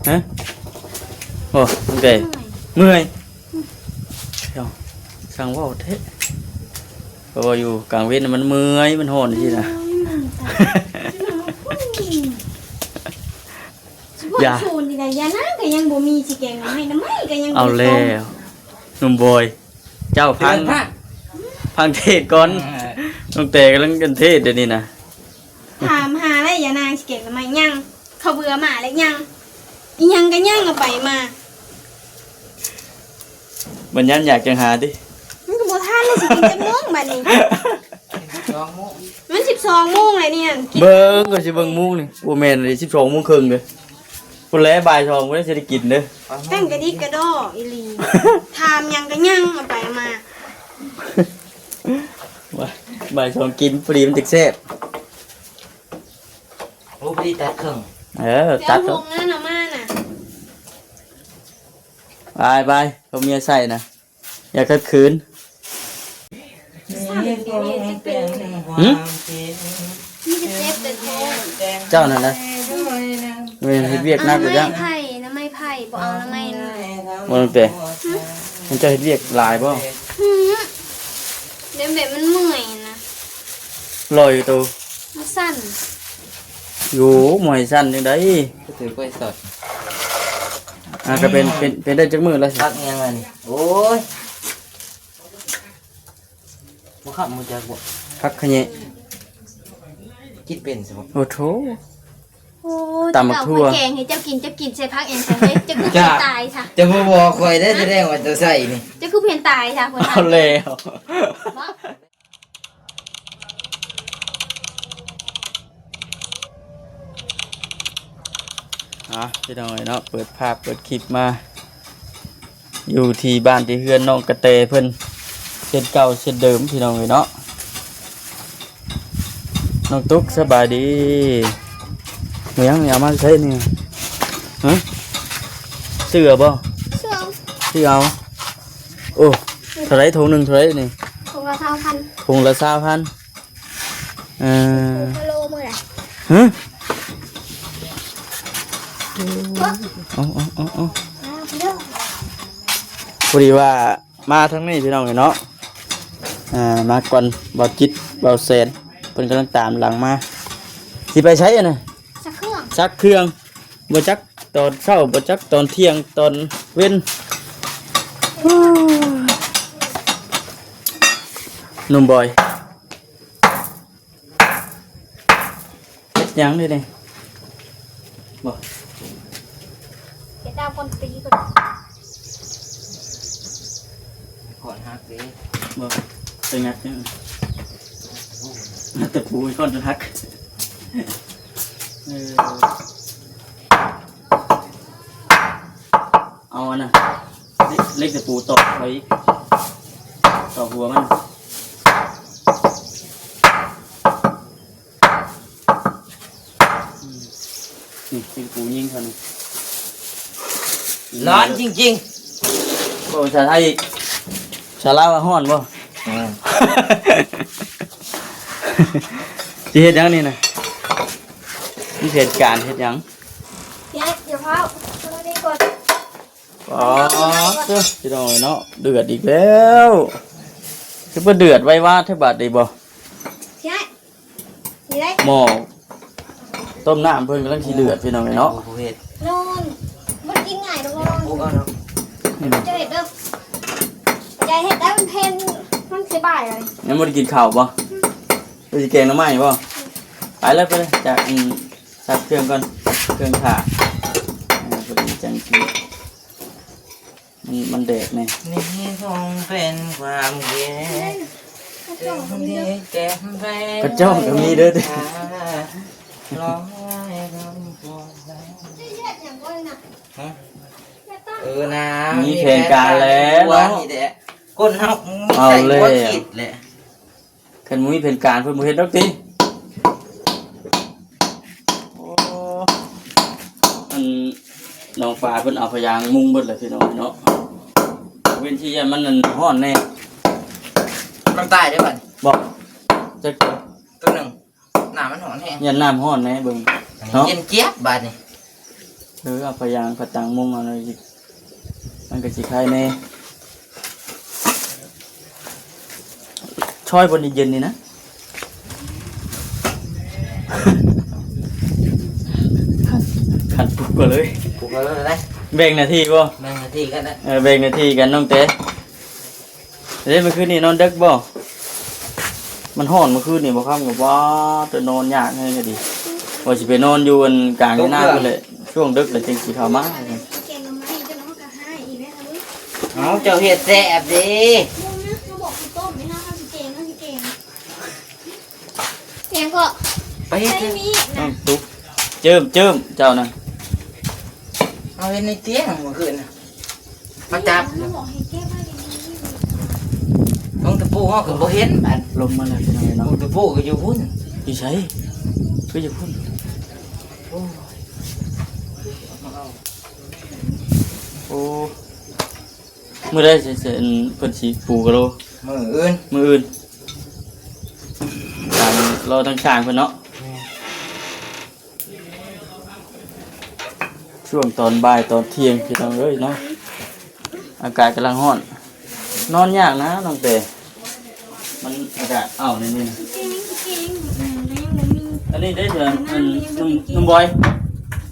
ຮະ? ໂອ້ ຕັ້ງແຕ່ເມື່ອຍ ເອົ້າ ຊ່າງເວົ້າແທ້ ເພາະວ່າຢູ່ກາງເວັນມັນເມື່ອຍ ມັນຮ້ອນຊີ້ນະ. ໂອ້ຍ ມັນຕາຍ ຊິເວົ້າ ຢາ ສູນນີ້ນະ ຢານາງກໍຍັງບໍ່ມີ ຊິແກງໜໍ່ໄມ້ ໜໍ່ໄມ້ກໍຍັງບໍ່ໄດ້ຕົ້ມ ເອົາແລ້ວ ໜຸ່ມບອຍ ເຈົ້າຟັງ ຟັງເທດກ່ອນ ເອີ ນ້ອງແຕກຳລັງເທດດຽວນີ້ນະ. ຖາມຫາແລ້ວ ຢານາງຊິແກງໜໍ່ໄມ້ຍັງ? ເຂົ້າເບືອໝາແລ້ວຍັງ? ອີ່ຫຍັງກໍຍັງ ເອົາໄປມາ ບັນຍາມຢາກຈັ່ງຫາຕິ ມັນກໍບໍ່ທັນແລ້ວ ຊິກິນຈັກໂມງບັດນີ້? ສອງໂມງ ມັນສິບສອງໂມງແລ້ວນີ້ ເບິ່ງກໍຊິເບິ່ງໂມງນີ້ ບໍ່ແມ່ນເດ້ ສິບສອງໂມງເຄິ່ງເດ້ ພຸ້ນແຫຼະ ບ່າຍສອງພຸ້ນແຫຼະ ຊິໄດ້ກິນເດີ ຕັ້ງກະດິກກະດໍອີ່ຫຼີ ຖາມຫຍັງກໍຍັງ ເອົາໄປເອົາມາ ບ່າຍສອງກິນ ພໍດີມັນຈຶ່ງແຊບ. ໂອ້ ພໍດີຕັດເຄິ່ງ ເອີ ຕັດ ເອົາຫົງນັ້ນເອົາມານະ ໄປໆ ເອົາເມຍໃສ່ນະ ຢ່າຂັດຂືນ ຫຶ? ມີແຕ່ເຈັບແຕ່ທ້ອງ ເຈົ້ານັ້ນນະ ແມ່ນເຮັດວຽກໜັກຢູ່ ເອົາໜໍ່ໄມ້ ຈັ່ງ ໄຜ່ ໜໍ່ໄມ້ໄຜ່ ບໍ່ເອົາໜໍ່ໄມ້ນັ້ນ ບໍ່ຕັ້ງແຕ່ ຫຶ? ມັນເຈົ້າເຮັດວຽກຫຼາຍບໍ່? ຫື ແບບ ແບບມັນເມື່ອຍນະ ລອຍໂຕ ມັນສັ່ນ ໂຢ ບໍ່ໃຫ້ສັ່ນຈັ່ງໃດ ກໍຖືໄວ້ສອດ ອ່າ ກໍເປັນ ເປັນ ເປັນໄດ້ຈັກມື້ແລ້ວ? ພັກຫຍັງອັນນີ້ ໂອ້ຍ ບໍ່ຄັກ ບໍ່ຈັກບໍ່ ຜັກຂະແຍງ ກິນເປັນຊະບໍ່? ໂອ້ໂຖ ໂອ້ຍ ຕຳບັກຖົ່ວ ແກງໃຫ້ເຈົ້າກິນ ເຈົ້າກິນໃສ່ຜັກຫຍັງຊະ ເຈົ້າຄືເປັນຕາຍຊະ ເຈົ້າບໍ່ບອກຂ້ອຍເດ້ ສະແດງວ່າເຈົ້າໃສ່ນີ້ ເຈົ້າຄືເປັນຕາຍຊະ ເອົາແລ້ວ ເອົາ ພີ່ນ້ອງເອີຍເນາະ ເປີດພາບເປີດຄລິບມາ ຢູ່ທີ່ບ້ານທີ່ເຮືອນນ້ອງກະແຕເພິ່ນ ເຊັ່ນເກົ່າເຊັ່ນເດີມ ພີ່ນ້ອງເອີຍເນາະ. ນ້ອງຕຸກ ສະບາຍດີ. ແມ່ນຫຍັງນີ້ ເອົາມາໃສນີ້? ຮະ? ຊື້ເອົາບໍ່? ຊື້ເອົາ. ຊື້ເອົາ. ໂອ້ ເທົ່າໃດ? ຖົງໜຶ່ງເທົ່າໃດນີ້? ຖົງລະຊາວພັນ. ຖົງລະຊາວພັນ. ເອີ ໂລມື້ໃດ? ຮະ? ເອົາ ເອົາ ເອົາ ເອົາ ພໍດີວ່າມາທາງນີ້ພີ່ນ້ອງເອີຍເນາະ ອ່າ ມາກ່ອນ ບ່າວຈິດ ບ່າວແສນ ເພິ່ນກຳລັງຕາມຫຼັງມາ. ຊິໄປໃສຫັ້ນນະ? ຊັກເຄື່ອງ ຊັກເຄື່ອງ. ບໍ່ຈັກຕອນເຊົ້າ ບໍ່ຈັກຕອນທ່ຽງ ຕອນເວັນ. ໜຸ່ມບອຍ ເຮັດຫຍັງນີ້ນີ້? ບໍ່ ເຮັດດາວຄົນຕີກ່ອນ ຂ້ອນຫັກເດ້. ບໍ່ ໄປງັດຫຍັງ? ງັດຕະປູຂ້ອນຈົນຫັກ. ເອີ ເອົາອັນນັ້ນ ເຫຼັກ ເຫຼັກຕະປູຕອກເຂົ້າອີກ ຕອກຫົວມັນ. ອືມ ນີ້ ເຫຼັກຕະປູຍິງເຂົ້ານີ້ ຮ້ອນຈິງໆ. ເວົ້າພາສາໄທອີກ ພາສາລາວວ່າຮ້ອນບໍ່? ອືມ ຊິເຮັດຫຍັງນີ້ນະ? ມີແຜນການເຮັດຫຍັງ? ເຮັດ ຢ່າເຜົາ ເອົານີ້ກ່ອນ. ອໍ ເດີ ພີ່ນ້ອງເອີຍເນາະ ເດືອດອີກແລ້ວ. ຄືບໍ່ເດືອດໄວວາແທ້ບາດນີ້ບໍ່? ໃຊ່ ນີ້ໄດ໋ ໝໍ້ຕົ້ມນ້ຳເພິ່ນກຳລັງຊິເດືອດ ພີ່ນ້ອງເອີຍເນາະ. ໂອ້ ເຮັດ ນອນ ບໍ່ໄດ້ກິນງ່າຍດອກ ເຮັດເດີ ເຈົ້າເຮັດເດີ ຢ່າເຮັດໄດ້ ມັນເພນ ມັນຊິບ່າຍແລ້ວນີ້. ຍັງບໍ່ໄດ້ກິນເຂົ້າບໍ່? ອືມ ຊິແກງໜໍ່ໄມ້ບໍ່? ອືມ ໄປເລີຍ ໄປເລີຍ ຈາກ ອືມ ຊັກເຄື່ອງກ່ອນ ເຄື່ອງຖ້າ ເອີ ພໍດີຈັ່ງຊິ ມັນ ມັນແດກແນ່. ນີ້ຄົງເປັນຄວາມຄິດ ກະຈ້ອງກໍມີເດີ ກະຈ້ອງກໍມີເດີຕິ. ເອີ ນາ ມີແຜນການແລ້ວເນາະ ຄົນເຮົາ ເອົາແລ້ວ ໃສ່ຫົວຄິດແຫຼະ. ຄັນບໍ່ມີແຜນການເພິ່ນບໍ່ເຮັດດອກຕິ. ໂອ້ ອັນນ້ອງປາເພິ່ນເອົາຜ້າຢາງມຸງເບິດແລ້ວພີ່ນ້ອງເນາະ ເວັ້ນທີ່ຢ້ານມັນນັ້ນຮ້ອນແນ່ ມັນຕາຍເດ້ບັດນີ້. ບໍ່ ຈັກຕົວ ຕົວໜຶ່ງ ນ້ຳມັນຮ້ອນແຮງ ຢ້ານນ້ຳຮ້ອນແນ່ເບິ່ງເນາະ ເຢັນຈຽບບາດນີ້. ເອີ ເອົາຜ້າຢາງຜ້າຕາງມຸງເອົາ ມັນກໍຊິຄາຍແດ່. ຊອຍບ່ອນເຢັນໆນີ້ນະ ຂັນປຸກກໍເລີຍ ປຸກກໍເລີຍ ແບ່ງໜ້າທີ່ບໍ່? ແບ່ງໜ້າທີ່ກັນນະ ເອີ ແບ່ງໜ້າທີ່ກັນນ້ອງເຕ. ເດ້ ມື້ຄືນນີ້ນອນເດິກບໍ່? ມັນຮ້ອນມື້ຄືນນີ້ ບໍ່ຄ່ຳກໍ ວ້າ ແຕ່ນອນຍາກແຮງກະດີ ວ່າຊິໄປນອນຢູ່ອັນກາງໃນນາພຸ້ນແຫຼະ ຊ່ວງເດິກແລ້ວຈຶ່ງຊິເຂົ້າມາ. ເອົ້າ ເຈົ້າເຮັດແຊບເດ້. ແກງກໍ ໄປເຮັດ ໃສ່ມີດນະ ເອີ ຕຸກ ເຈີ້ມໆ ເຈົ້ານະ ເຮົາເຮັດໃນຕຽງມື້ຄືນນະ ມາຈັບ ຂອງຕະປູເຮົາກໍບໍ່ເຫັນບາດ ລົມມາແລ້ວພີ່ນ້ອງເນາະ ຂອງຕະປູກໍຢູ່ພຸ້ນ. ຢູ່ໃສ? ຄືຢູ່ພຸ້ນ? ໂອ້ຍ ໂອ້ ມື້ໃດຊິ ຊິ ເພິ່ນຊິປູກະໂລ? ມື້ອື່ນ ມື້ອື່ນ ຕາມລໍທາງຊ່າງເພິ່ນເນາະ. ແມ່ນ ຊ່ວງຕອນບ່າຍຕອນທ່ຽງ ພີ່ນ້ອງເອີຍເນາະ ອາກາດກຳລັງຮ້ອນ ນອນຍາກນະນ້ອງແຕ ມັນອາກາດອ້າວແນວນີ້ນະ. ອັນນີ້ເດ້ ອັນ ໜຸ່ມ ໜຸ່ມບອຍ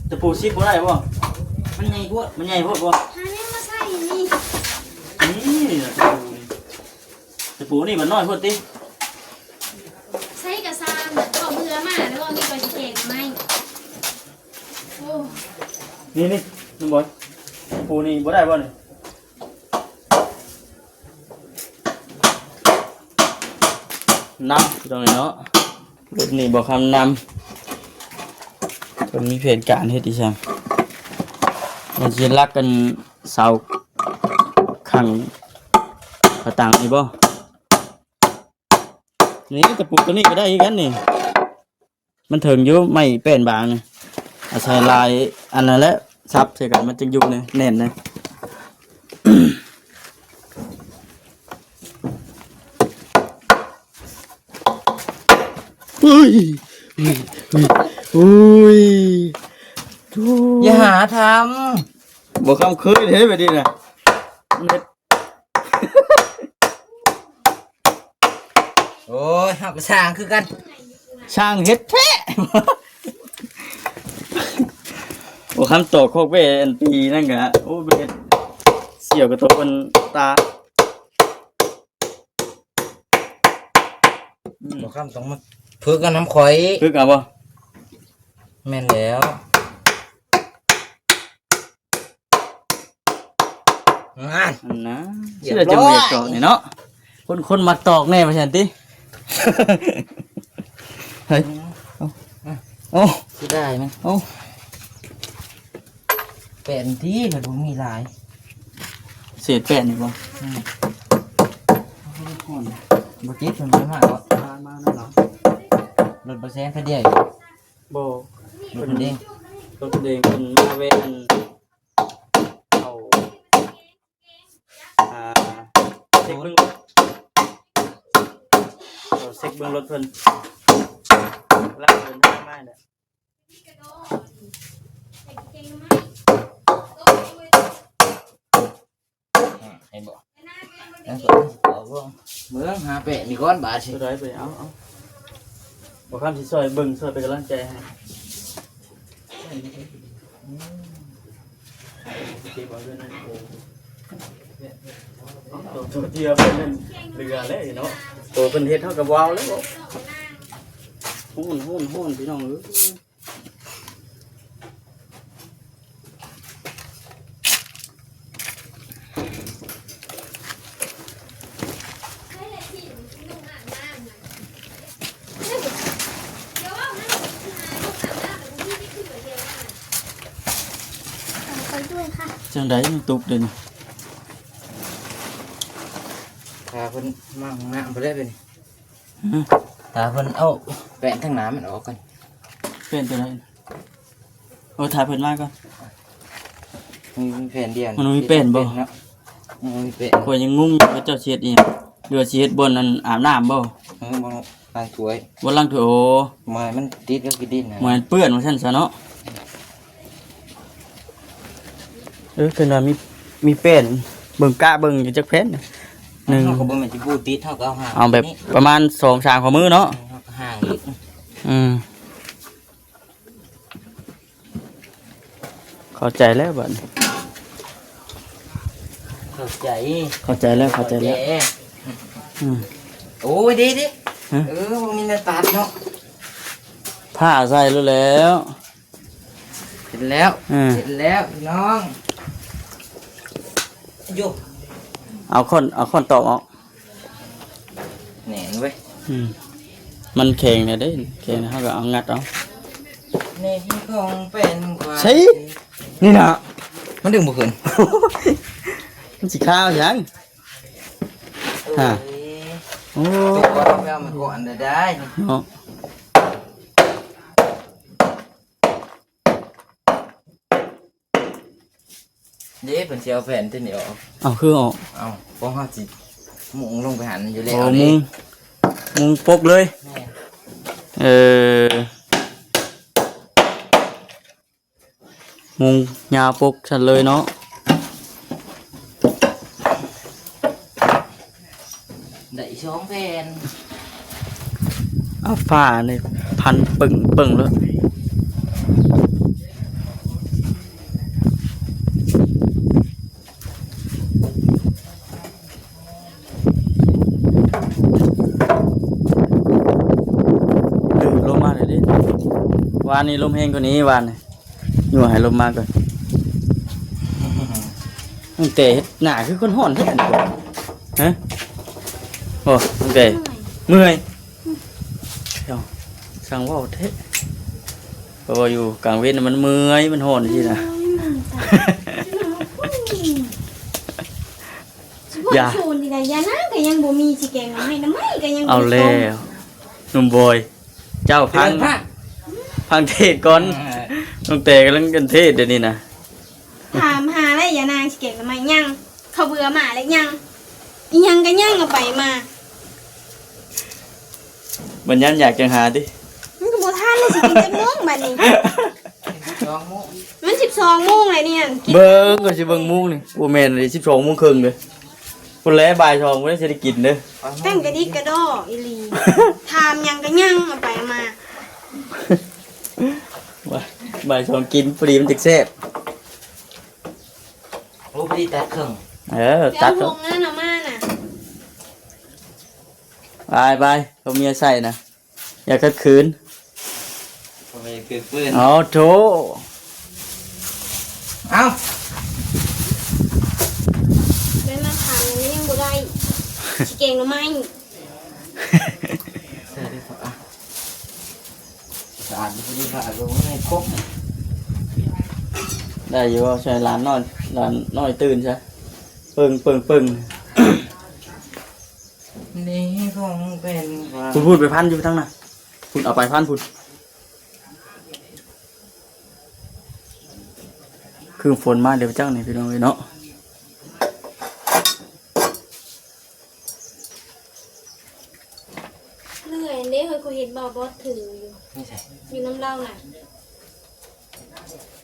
ຕະປູຊິບບໍ່ໄດ້ບໍ່? ມັນໃຫຍ່ໂພດ ມັນໃຫຍ່ໂພດບໍ່? ຫາແນວມາໃສ່ນີ້ ນີ້ນະ ຕະປູນີ້ ຕະປູນີ້ມັນນ້ອຍໂພດຕິ? ໃສ່ກະຊ່າງ ເຂົາເບື່ອມາແລ້ວ ວ່າມີແຕ່ຊິແກງໜໍ່ໄມ້. ໂອ້ ນີ້ໆ ໜຸ່ມບອຍ ຕະປູນີ້ບໍ່ໄດ້ບໍ່ນີ້? ນຳ ພີ່ນ້ອງເນາະ ເລື່ອງນີ້ບໍ່ຄຳນຳ ເພິ່ນມີແຜນການເຮັດອີ່ຫຍັງ ມັນຊິລັກກັນເສົາຂັງປະຕັງນີ້ບໍ່? ນີ້ ຕະປູຕົວນີ້ກໍໄດ້ຄືກັນນີ້ ມັນເຖິງຢູ່ ໄມ້ແປ້ນບາງນີ້ ອາໄສຫຼາຍອັນນັ້ນແຫຼະ ສັບໃສ່ກັນ ມັນຈຶ່ງຢູ່ແໜ້ນນະ. ອຸ້ຍ ອຸ້ຍ ອຸ້ຍ ອຸ້ຍ ຢ່າຫາທຳ ບໍ່ຄຳເຄີຍເດ້ແບບນີ້ນະ ມັນເຮັດ ໂອ້ຍ ເຮົາກໍຊ່າງຄືກັນ ຊ່າງເຮັດແທ້. ໂອ້ ຄຳຕອກຄອກແບ້ອັນປີນັ້ນກະ ໂອ້ ໄປເຮັດສ່ຽວກະຕົກອັນຕາ ອືມ ບໍ່ຄຳຕ້ອງມາຝຶກກັນນຳຂ້ອຍ ຝຶກເອົາບໍ່? ແມ່ນແລ້ວ. ນັ້ນ ອັນນະ ລຽບຮ້ອຍ ຊິໄດ້ຈັງແມ່ນຕອກນີ້ເນາະ ຄົນ ຄົນມັກຕອກແນ່ວ່າຊັ້ນຕິ. ເຮີ້ຍ ເອົາ ເອົາ ເສຍດາຍມັນ ເອົາ ແປ້ນຕິ ມັນບໍ່ມີຫຼາຍ ເສດແປ້ນນີ້ບໍ່? ອືມ ບໍ່ຕິດ ມັນບໍ່ມາບໍ່ ມານຳເຮົາ ລົດບໍ່ແຊງຄັນດຽວ ບໍ່ ລົດເດ້ງ ລົດເດ້ງເພິ່ນມາແວ່ອັນ ເອົາ ອ່າ ເຊັກເບິ່ງ ເອົາເຊັກເບິ່ງລົດເພິ່ນ ກຳລັງເດີນທາງມານີ້ແຫຼະ. ອືມ ເຫັນບໍ່? ເບິ່ງ ຫາແປະນີ້ກ່ອນບາດນີ້ ຕົວໃດໄປ ເອົາ ເອົາ ບໍ່ຄຳຊິຊ່ອຍເບິ່ງ ຊ່ອຍເປັນກຳລັງໃຈໃຫ້ ຕົວເທຍເພິ່ນນັ້ນເຫຼືອແລ້ວເນາະ ໂຕເພິ່ນເຮັດເຮົາກໍບໍ່ເອົາແລ້ວ ຮ້ອນ ຮ້ອນ ຮ້ອນ ພີ່ນ້ອງເອີຍ. ໄປດ້ວຍຄ່ະ ຈັ່ງໃດມັນຕຸກເດນີ້ ຖ້າເພິ່ນມາຫ້ອງນ້ຳບໍ່ໄດ້ເດນີ້. ຫືມ ຖ້າເພິ່ນເອົາແປ້ນທາງໜ້າມັນອອກກ່ອນ ແປ້ນຕົວໃດ? ເອີ ຖ້າເພິ່ນມາກ່ອນ ມັນມີແປ້ນດຽວ ມັນມີແປ້ນບໍ່? ເນາະ ມັນມີແປ້ນ ຂ້ອຍຍັງງົງຢູ່ວ່າເຈົ້າຊິເຮັດອີ່ຫຍັງ ຫຼືວ່າຊິເຮັດບ່ອນອັນອາບນ້ຳບໍ່? ເອີ ບ່ອນລ້າງຖ້ວຍ ບ່ອນລ້າງຖ້ວຍ ໂອ້ ບໍ່ໃຫ້ມັນຕິດກັບຂີ້ດິນນະ ບໍ່ໃຫ້ມັນເປື້ອນວ່າຊັ້ນຊະເນາະ. เออ เพิ่นว่ามี มีแป้น เบิ่งกะเบิ่งอยู่จักแผ่น หนึ่ง เฮาก็บ่แม่นสิปูติด เฮาก็เอาห่าง เอาแบบ นี่ ประมาณสองสามข้อมือเนาะ เฮาก็ห่างอีก อืม เข้าใจแล้วบัดนี้ เข้าใจ เข้าใจแล้ว เข้าใจแล้ว เข้าใจ อืม โอ้ย ดีๆ ฮะ เออ บ่มีแนวตัดเนาะ ผ้าใส่แล้วแหล้ว เห็นแล้ว อืม เห็นแล้วพี่น้อง โย เอาค้อน เอาค้อนตอกออก แหน่นเว้ย อืม มันแข็งแน่เด้ แข็งแน่ เฮาก็เอางัดเอา นี่ที่ของเป็นกว่า ใช่ นี่นะ มันดึงบ่ขึ้น มันสิคาวหยัง โอ้ย ฮะ โอ้ ตัวเราไปเอามาก่อนได้ เนาะ เด้ เพิ่นสิเอาแผ่นตัวนี้ออก เอาคือออก เอา เพราะเฮาสิมุงลงไปหั่นอยู่แล้ว โอ้ เด้ มุง มุงปกเลย แม่น เออ มุงยาวปกซั่นเลยเนาะ ได้สองแผ่น เอาผ้านี่พันปึ้งๆ เลย ลมมาเลยเด้ วานนี้ลมแฮงกว่านี้วานนี้ อยู่ให้ลมมาก่อน ตั้งแต่เฮ็ดหน้าคือคนฮ้อนแท้นี่ ฮะ โอ้ ตั้งแต่เมื่อย เอ้า ช่างเว้าแท้ เพราะว่าอยู่กลางเว็นมันเมื่อย มันฮ้อนจั่งซี้นะ อย่า สิบ่ชวนนี่นะ ยานางก็ยังบ่มี สิแกงหน่อไม้ หน่อไม้ก็ยังบ่ เอาแล้ว หนุ่มบอย เจ้าฟัง เดี๋ยวนะ ฟังเทศน์ก่อน เออ ตั้งแต่กำลังกันเทศน์เดี๋ยวนี้นะ ถามหาแล้ว ยานางสิแกงหน่อไม้ยัง ข้าวเบื่อหมาแล้วยัง อีหยังก็ยังเอาไปมา มันย้ำอยากจังหาติ มันก็บ่ทันแล้ว สิกินจักโมงบัดนี้ สิบสองโมง มันสิบสองโมงแล้วนี่หั่น เบิ่งก็สิเบิ่งโมงนี่ บ่แม่นเลย สิบสองโมงครึ่งเด้ พุ้นแหละบ่ายสองพุ้นแหละสิได้กินเด้ ตั้งกระดิกกระดออีหลี ถามหยังก็ยังเอาไปเอามา บ่าย บ่ายสองกินพอดีมันจักแซ่บ โอ้ พอดีตัดครึ่ง เออ ไปเอา ตัด หวงนั่นน่ะมาน่ะ ไป ไป เขาเมียใส่นะ อย่าขัดขืน บ่แม่นคือปืน อ๋อ โธ่ เอ้า แม่นมาถามอย่างนี้ยังบ่ได้ สิแกงหน่อไม้ ใส่ได้ครับ อ่ะ สะอาดพอดี สะอาดลงให้ครบ ได้อยู่บ่ ใส่หลานนอน หลานน้อยตื่นซะ ปึ้ง ปึ้ง ปึ้ง นี่คงเป็นความ พุ้น พุ้น ไปพันอยู่ทางนั้น พุ้น เอาไปพันพุ้น คือฝนมาเดี๋ยวจักนี่พี่น้องเอ้ยเนาะ เลื่อยเด้ เฮ้ย กูเห็นบ่าวบอสถืออยู่ นี่ใส่ อยู่นำลาวน่ะ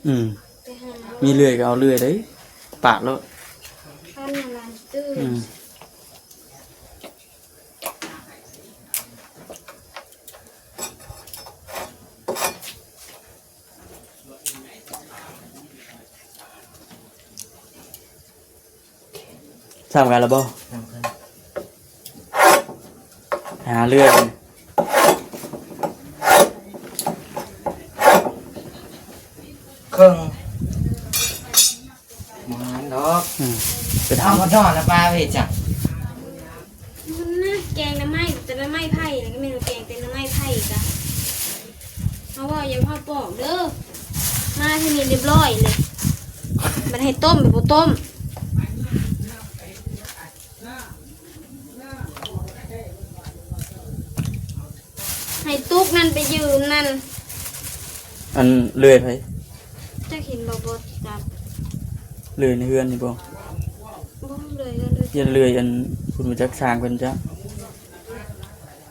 อืม ไปหา มีเลื่อยก็เอาเลื่อยเด้ ปาดโลด พันหลายตื้อ อืม สำคัญแล้วบ่ สำคัญ หาเรื่อง เครื่อง บ่หาดอก อืม ไปถาม เอาหมดดอกแล้วปลาไปเฮ็ดจั่ง มันนะ แกงหน่อไม้ แต่หน่อไม้ไผ่นะ ก็แม่นว่าแกงแต่หน่อไม้ไผ่กะ เอาเว้าอย่าเว้าปอกเด้อ มาเทื่อนี้เรียบร้อยเลย บัดให้ต้ม บ่ต้ม ให้ตุ๊กนั่นไปยืมนั่น อันเลื่อยไผ จักเห็นบ่ บ่จัก เลื่อยในเฮือนนี่บ่ บ่เลื่อยเฮือนเด้อ อย่าเลื่อยอัน พุ้นมาจักสร้างเพิ่นจ้ะ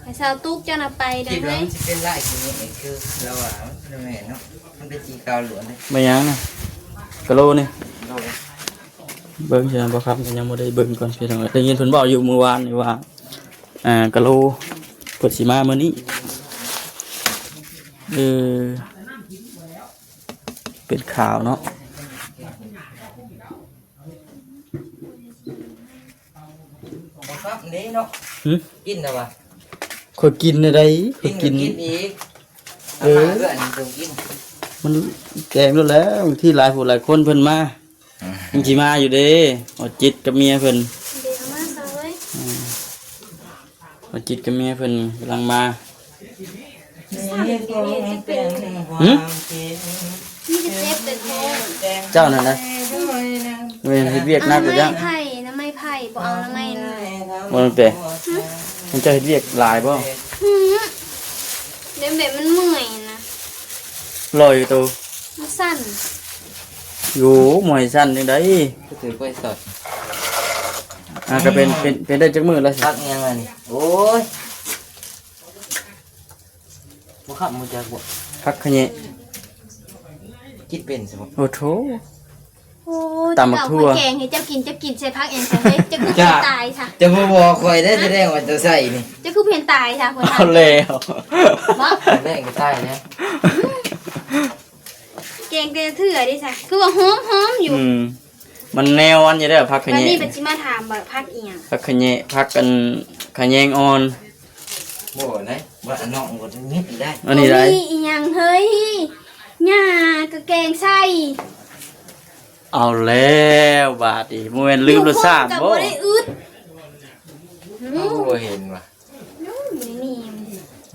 ให้สาวตุ๊กเจ้าน่ะไปเด้อ คิดว่า เฮ้ย มันสิเป็นลายสีนี้คือเราว่ามันบ่แม่นเนาะ มันเป็นสีขาวล้วนเลย บ่หยังนะ กะโหลนี่ โหล ເບິ່ງ ພີ່ນ້ອງ ບໍ່ຄຳກໍຍັງບໍ່ໄດ້ເບິ່ງກ່ອນ ພີ່ນ້ອງ. ໄດ້ຍິນເພິ່ນເວົ້າຢູ່ມື້ວານນີ້ວ່າ ອ່າ ກະໂລເພິ່ນຊິມາມື້ນີ້. ເອີ ເປັນຂ່າວເນາະ. ບໍ່ຄັບເດ້ເນາະ. ຫຶ? ກິນແລ້ວວະ? ຂ້ອຍກິນໄດ້ ຂ້ອຍກິນ ກິນກໍກິນອີກ. ເອີ ເອົາມາເພື່ອອັນນີ້ຕ້ອງກິນ. ມັນແກງໂລດແລ້ວ ບາງທີຫຼາຍຜູ້ຫຼາຍຄົນເພິ່ນມາ ມັນຊິມາຢູ່ເດ້ ອອດຈິດກັບເມຍເພິ່ນ. ເດ ເອົາມາຊະເວີຍ. ອືມ ອອດຈິດກັບເມຍເພິ່ນກຳລັງມາ. ຫຶ? ມີແຕ່ເຈັບແຕ່ທ້ອງ. ເຈົ້ານັ້ນນະ ແມ່ນເຮັດວຽກໜັກຢູ່ຈ້ະ. ໜໍ່ໄມ້ໄຜ່ ໜໍ່ໄມ້ໄຜ່ ບໍ່ເອົາໜໍ່ໄມ້ນັ້ນ. ບໍ່ຕັ້ງແຕ່ ຫຶ? ມັນເຈົ້າເຮັດວຽກຫຼາຍບໍ່? ຫື ແບບ ແບບມັນເມື່ອຍນະ. ລອຍຢູ່ໂຕ ມັນສັ່ນ. ໂຢ ບໍ່ໃຫ້ສັ່ນຈັ່ງໃດ? ກໍຖືໄປສອດ. ອ່າ ກໍເປັນ ເປັນ ເປັນໄດ້ຈັກມື້ແລ້ວ? ຜັກຫຍັງອັນນີ້? ໂອ້ຍ ບໍ່ຄັບ ຮູ້ຈັກບໍ່? ຜັກຂະແຍງ. ກິນເປັນຊະບໍ່? ໂອ້ໂຖ. ໂອ້ຍ ຕຳບັກຖົ່ວ ແກງໃຫ້ເຈົ້າກິນ ເຈົ້າກິນໃສ່ຜັກຫຍັງຊະເຮີ້ຍ? ເຈົ້າຄືບໍ່ຕາຍຊະ? ເຈົ້າບໍ່ບອກຂ້ອຍເດ້. ຫະ? ແສດງວ່າເຈົ້າໃສ່ນີ້ ເຈົ້າຄືບໍ່ເຫັນຕາຍຊະ? ເອົາແລ້ວ ບໍ່ ແລງກໍຕາຍແລ້ວ. ແກງແຕ່ເທື່ອເດ້ຊະ ຄືວ່າຫອມໆຢູ່. ອືມ ມັນແນວມັນຢູ່ແລ້ວ ຜັກຂະແຍງ. ບັດນີ້ເພິ່ນຊິມາຖາມວ່າຜັກອີ່ຫຍັງ? ຜັກຂະແຍງ ຜັກອັນຂະແຍງອ່ອນ. ບໍ່ໄດ້ ວ່ານ້ອງບໍ່ໄດ້ເຮັດໄດ້. ອັນນີ້ໄດ້ ມີອີ່ຫຍັງເຮີ້ຍ? ຫຍ້າກໍແກງໃສ່. ເອົາແລ້ວບາດນີ້ ບໍ່ແມ່ນລືມລົດຊາດບໍ່? ຢູ່ພຸ້ນກໍບໍ່ໄດ້ອຶດ. ເຮົາບໍ່ເຫັນວ່າ ຢູ່ໃນນີ້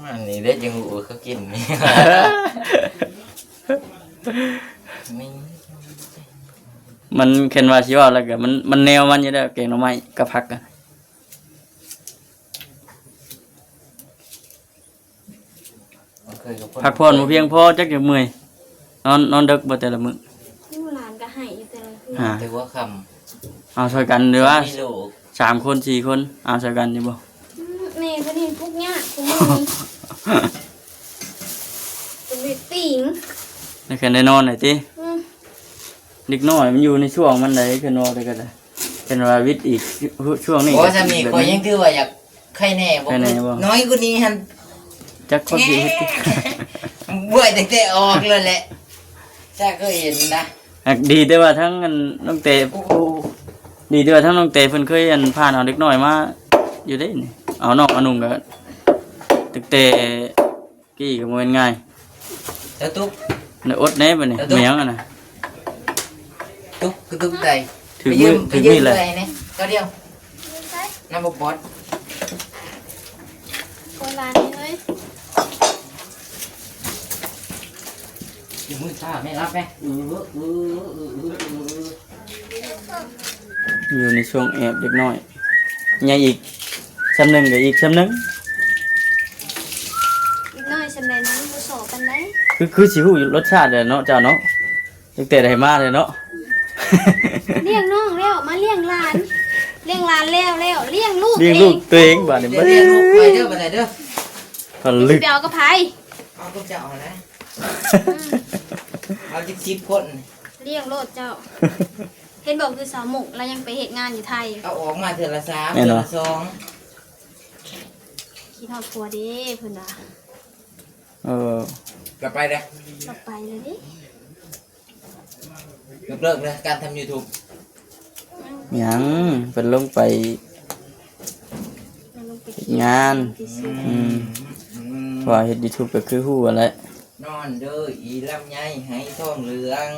ອັນນີ້ເດ້ ຈັ່ງຮູ້ວ່າເຂົາກິນນີ້. ມັນແຄ່ນວ່າຊິເວົ້າແລ້ວກໍ ມັນ ມັນແນວມັນຢູ່ແລ້ວ ແກງໜໍ່ໄມ້ກັບຜັກ. ພັກຜ່ອນບໍ່ພຽງພໍ ຈັກຈັ່ງເມື່ອຍ. ນອນ ນອນເດິກບໍ່ແຕ່ລະມື້? ໂອ້ ຫຼານກໍໄຫ້ຢູ່ແຕ່ລະຄືນ. ຫາ ແຕ່ຫົວຄ່ຳ. ເອົາຊ່ອຍກັນເດີວ່າ ມີລູກ ສາມຄົນ ສີ່ຄົນ ເອົາຊ່ອຍກັນຢູ່ບໍ່? ອືມ ແມ່ເພິ່ນເຮັດທຸກຍາກ ຄົນນີ້ ເປັນເວດຕິງ ໃນແຄ່ນໄດ້ນອນໄດ້ຕິ? ອືມ ເດັກນ້ອຍມັນຢູ່ໃນຊ່ວງມັນໃດ ເພິ່ນເວົ້າແຕ່ກໍໄດ້ ເພິ່ນວ່າວິດອີກ ຊ່ວງນີ້. ໂອ້ ຊ່ຳນີ້ຂ້ອຍຍັງຖືວ່າຢາກໄຄແນ່ບໍ່? ໄຄແນ່ບໍ່? ນ້ອຍກວ່ານີ້ຫັ້ນ ຈັກຄົນຊິເຮັດ ບວຍຕັ້ງແຕ່ອອກແລ້ວແຫຼະ ຈັກເຄີຍເຫັນນະ. ຫາກດີແຕ່ວ່າທັງອັນນ້ອງແຕ ໂອ້ ໂອ້ ດີແຕ່ວ່າທັງນ້ອງແຕເພິ່ນເຄີຍອັນຜ່ານເອົາເດັກນ້ອຍມາຢູ່ເດ້ນີ້ ເອົານ້ອງອານຸງກໍຕັ້ງແຕ່ ກີ້ກໍບໍ່ແມ່ນງ່າຍ. ຕະຕຸກ ໄດ້ອົດແດ່ບັດນີ້. ຕະຕຸກ ແມ່ນຫຍັງຫັ້ນນະ? ຕຸກ ຄືຕຸກໃດ? ຖືກມື ຖືກມືແລ້ວ. ໄປຢືມເອື້ອຍແດ່ ເຈົ້າດຽວ ນຳບໍ່ປອດ. ໂອ້ຍ ຫຼານເອີຍ ຢືມມືຊາແມ່ ລັບແມ່. ເອີ ເອີ ເອີ ເອີ ເອີ ເອີ ຢູ່ໃນຊ່ວງແອບເດັກນ້ອຍ ໃຫຍ່ອີກຊ່ຳໜຶ່ງກໍອີກຊ່ຳໜຶ່ງ. ເດັກນ້ອຍຊ່ຳໃດມັນບໍ່ສໍປານໃດ. ຄື ຄືຊິຮູ້ລົດຊາດແຫຼະເນາະ ເຈົ້າເນາະ ຕັ້ງແຕ່ໄດ້ມາເລີຍເນາະ. ລ້ຽງນ້ອງແລ້ວ ມາລ້ຽງຫຼານ ລ້ຽງຫຼານແລ້ວ ແລ້ວລ້ຽງລູກ ລ້ຽງລູກຕົວເອງ ຕົວເອງບາດນີ້. ລ້ຽງລູກຂ້ອຍເດີ ບາດນີ້ເດີ ທະລຶກ. ຊິໄປເອົາກັບໃຜ? ເອົາກັບເຈົ້າຫັ້ນແຫຼະ. ເອົາຈັກສິບຄົນ ລ້ຽງໂລດເຈົ້າ. ເຫັນບໍ່ ຄືສາວມຸກ ລາວຍັງໄປເຮັດງານຢູ່ໄທ. ເອົາອອກມາເທື່ອລະສາມ ແມ່ນບໍ່? ເທື່ອລະສອງ. ຄິດຮອດຜົວເດ້ ເພິ່ນວ່າ. ເອີ ກັບໄປເດ້ ກັບໄປເລີຍເດ້. ຍົກເລີກເລີຍ ການທຳຢູທູບ. ຫຍັງ ເພິ່ນລົງໄປ ເພິ່ນລົງໄປເຮັດງານ. ອືມ ອືມ ເພາະວ່າເຮັດຢູທູບກໍຄືຮູ້ຫັ້ນແຫຼະ. ນອນເດີອີລຳໄຍ ໄຫທອງເຫຼືອງ.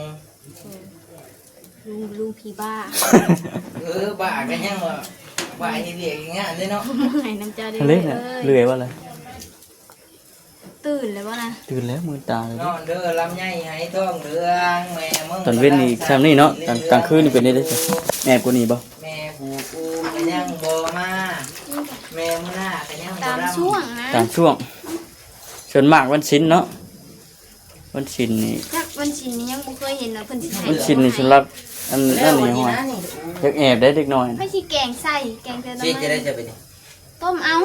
ເອີ ລຸງ ລຸງຜີບ້າ. ເອີ ບ້າກໍຍັງວ່າ ບ້າເຮັດວຽກເຮັດງານເດ້ເນາະ. ໃຫ້ນຳເຈົ້າເດີ ເອີ ເລື່ອຍວ່າລະ. ຕື່ນແລ້ວບໍ່ນະ? ຕື່ນແລ້ວ ມືນຕາແລ້ວ. ນອນເດີລຳໄຍ ໄຫທອງເຫຼືອງ ແມ່ມຶງ. ຕອນເວັນນີ້ຊ່ຳນີ້ເນາະ ຕອນກາງຄືນນີ້ເປັນໄດ້ໃດ? ແອບກວ່ານີ້ບໍ່? ແມ່ຜູ້ປູກໍຍັງບໍ່ມາ ແມ່ມື້ໜ້າກໍຍັງບໍ່ດຳ. ຕາມຊ່ວງນະ ຕາມຊ່ວງ. ສ່ວນມາກວັນສິນເນາະ ວັນສິນນີ້ ຈັກວັນສິນນີ້ຍັງບໍ່ເຄີຍເຫັນວ່າເພິ່ນຊິໃຫ້. ວັນສິນນີ້ສຳລັບອັນນັ້ນນີ້ ຢາກແອບໄດ້ເດັກນ້ອຍ. ໃຜຊິແກງໃສ່ ແກງແຕ່ໜໍ່ໄມ້. ຕົ້ມເອົາ.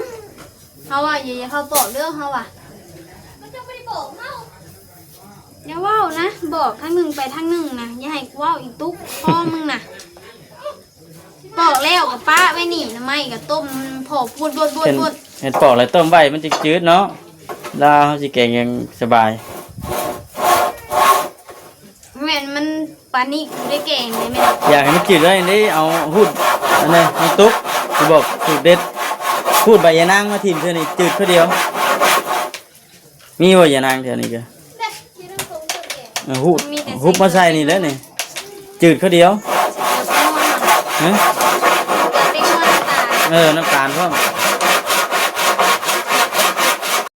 ເຮົາວ່າ ຢ່າ ຢ່າເຂົ້າປອກເດີ ເຮົາວ່າ. ມັນຈະບໍ່ໄດ້ບອກເຮົາ. ຢ່າເວົ້ານະ ບອກທາງໜຶ່ງໄປທາງໜຶ່ງນະ ຢ່າໃຫ້ກູເວົ້າອີກຕຸກ ພໍ່ມຶງນະ. ປອກແລ້ວກໍປະໄວ້ນີ້ ໜໍ່ໄມ້ກໍຕົ້ມພໍ້ພຸ້ນ ເຫັນ ບົດໆໆ ເຫັນປອກແລ້ວຕົ້ມໄວ້ມັນຈຶ່ງຈືດເນາະ ລາວເຮົາຊິແກງຢ່າງສະບາຍ. ແມ່ນ ມັນປານນີ້ບໍ່ໄດ້ແກງເດ້ແມ່ນ. ຢາກໃຫ້ມັນຈືດໄວ້ເດ້ ເອົາຫູດ ອັນນັ້ນ ນ້ຳຕົກ ຊິບອກສູດເດັດ ຫູດໃບຍານາງມາຖິ້ມເທື່ອນີ້ ຈືດຄືດຽວ. ມີບໍ່ຢານາງແຖວນີ້ກະ ເອີ ຫູດ ຫຸບມາໃສ່ນີ້ແຫຼະນີ້ ຈືດຄືດຽວ. ຮະ ເອີ ນ້ຳຕານພ້ອມ.